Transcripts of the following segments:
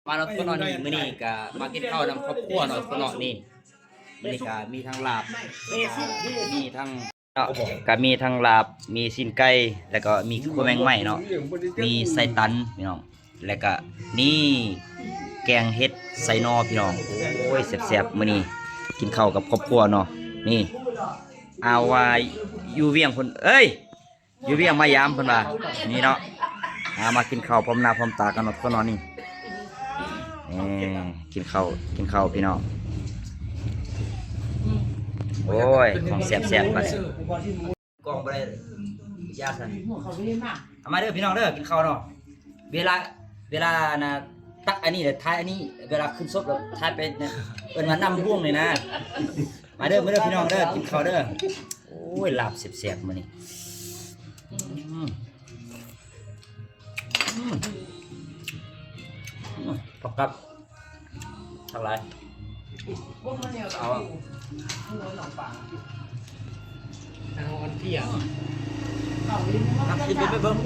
ມາເນາະ ທຸກຄົນເນາະ ນີ້ ມື້ນີ້ກະມາກິນເຂົ້ານຳຄອບຄົວເນາະ ທຸກຄົນເນາະ ນີ້ ມື້ນີ້ກະມີທັງລາບ ມີທັງເນາະ ກະມີທັງລາບ ມີຊີ້ນໄກ່ ແລ້ວກໍມີຂົ້ວແມງໄມ້ເນາະ ມີໄສ້ຕັນພີ່ນ້ອງ ແລ້ວກະນີ້ແກງເຫັດໃສ່ໜໍ່ພີ່ນ້ອງ ໂອ້ຍ ແຊບໆ ມື້ນີ້ກິນເຂົ້າກັບຄອບຄົວເນາະ ນີ້ ອາວວ່າຢູ່ວຽງພຸ້ນ ເອີຍ ຢູ່ວຽງມາຢາມເພິ່ນວ່າ ນີ້ເນາະ ອາ ມາກິນເຂົ້າພ້ອມໜ້າພ້ອມຕາກັນເນາະ ທຸກຄົນເນາະ ນີ້ ເອີ ກິນເຂົ້າ ກິນເຂົ້າພີ່ນ້ອງ ໂອ້ຍ ຂອງແຊບໆ ບັດນີ້ ກ້ອງບໍ່ໄດ້ ຢາຊັ້ນ ເອົາມາເດີພີ່ນ້ອງເດີ ກິນເຂົ້າເນາະ ເວລາ ເວລານະ ຕັກອັນນີ້ແຫຼະ ຖ່າຍອັນນີ້ ເວລາຂຶ້ນສົບແລ້ວ ຖ່າຍໄປນະ ເອີ້ນວ່ານຳບ່ວງນີ້ນະ ມາເດີ ມາເດີພີ່ນ້ອງເດີ ກິນເຂົ້າເດີ ໂອ້ຍ ລາບແຊບໆ ມື້ນີ້ ອືມ ອືມ ອືມ ຜັກກັບ ທັກຫຼາຍ ເອົາ ເອົາອັນເພຍ ມາກິນໄປເບິ່ງ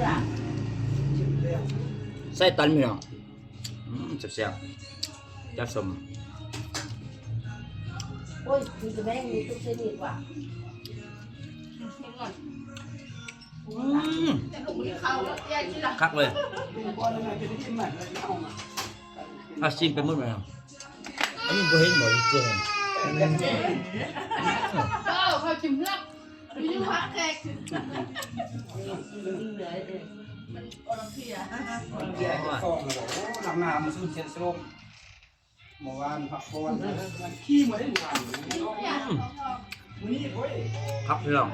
ໄສ້ຕັນພີ່ນ້ອງ ອືມ ແຊບໆ ຈັດສົມ ໂອ້ຍ ມີແຕ່ແມ່ງມີຕຸກໃສ່ນີ້ກວ່າ ອືມ ຄັກເລີຍ ອາ ຊີມໄປໝົດແລ້ວ ອັນນີ້ບໍ່ເຫັນບໍ່ ຢູ່ເກີນ ເອີ ເຂົາຊິເມືອກ ຢູ່ພັກແຂກ ມັນອ່ອນເພຍ ໂອ້ ຫຼັງໜ້າມັນຊື່ນເຊັນສະຫຼົມ ເມື່ອວານພັກຜ່ອນ ມັນຂີ່ມາໄດ້ເມື່ອວານ ມື້ນີ້ໂອ້ຍ ຄັກພີ່ນ້ອງ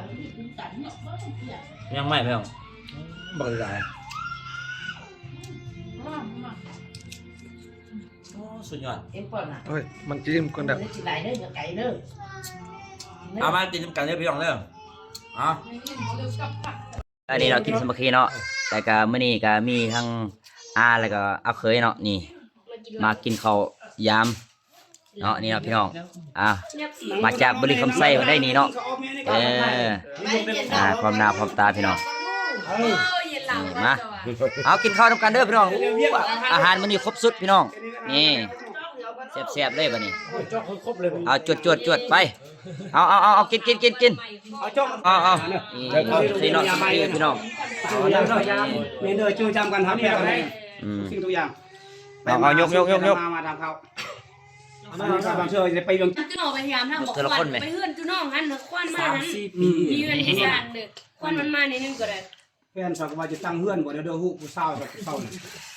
ຍັງໃໝ່ພີ່ນ້ອງ ບັກຫຼາຍ ໂອ້ ສຸດຍອດ ເອັມປ່ອນນະ ໂອ້ຍ ມັນຊິອີ່ມກ່ອນດອກ ເດີ ກິນຫຼາຍເດີ ຢ່າໄກເດີ ເອົາມາກິນນຳກັນເດີພີ່ນ້ອງເດີ ເອົາ ອັນນີ້ເນາະ ກິນສາມັກຄີເນາະ ແລ້ວກະມື້ນີ້ກະມີທັງອາ ແລ້ວກະອາເຂີຍເນາະ ນີ້ ມາກິນເຂົ້າຢາມເນາະ ນີ້ເນາະພີ່ນ້ອງ ອ່າ ມາຈາກບໍລິຄຳໄຊເພິ່ນໄດ້ນີ້ເນາະ ເອີ ອ່າ ພ້ອມໜ້າພ້ອມຕາພີ່ນ້ອງ ມາ ເອົາກິນເຂົ້ານຳກັນເດີພີ່ນ້ອງ ອາຫານມື້ນີ້ຄົບຊຸດພີ່ນ້ອງ ນີ້ ແຊບໆ ເລີຍບັດນີ້ ເອົາ ຈວດໆໆ ໄປ ເອົາ ເອົາ ເອົາ ເອົາ ກິນ ກິນ ກິນ ກິນ ເອົາ ເອົາ ເອົາ ນີ້ ນີ້ເນາະ ນີ້ພີ່ນ້ອງ ເອົາ ເດີ ເດີ ຈູ້ຈຳກັນ ເຮົາແຍກກັນ ອືມ ທຸກສິ່ງທຸກຢ່າງ ເອົາ ເອົາ ຍົກ ຍົກ ຍົກ ຍົກ ມາ ມາທາງເຂົ້າ ມາ ບາງເທື່ອໄປວຽງ ຈຸນ້ອງໄປຢາມທາງ ຍົກເທື່ອລະຄົນແມ ໄປເຮືອນຈຸນ້ອງຫັ້ນ ຄວັນມາຫັ້ນ ສາມສີ່ປີ ມີເຮືອນມີຊານເດີ ຄວັນມັນມາໜ້ອຍໜຶ່ງກໍໄດ້ ແຟນເຂົາກໍວ່າຈະຕັ້ງເຮືອນບໍ່ ດຽວເຮົາຜູ້ສາວກໍເຂົ້າ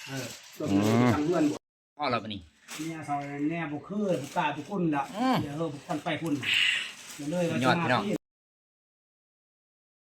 ເອີ ອືມ ຕັ້ງເຮືອນບໍ່ ພໍແລ້ວບັດນີ້ ເມຍເຂົາແນ່ບໍ່ຄື ບໍ່ກ້າໄປພຸ້ນລະ ອືມ ດຽວເຮົາບໍ່ຄວັນໄປພຸ້ນ ກໍເລີຍວ່າ ສຸດຍອດ ຊິມາ ພີ່ນ້ອງ ທີ່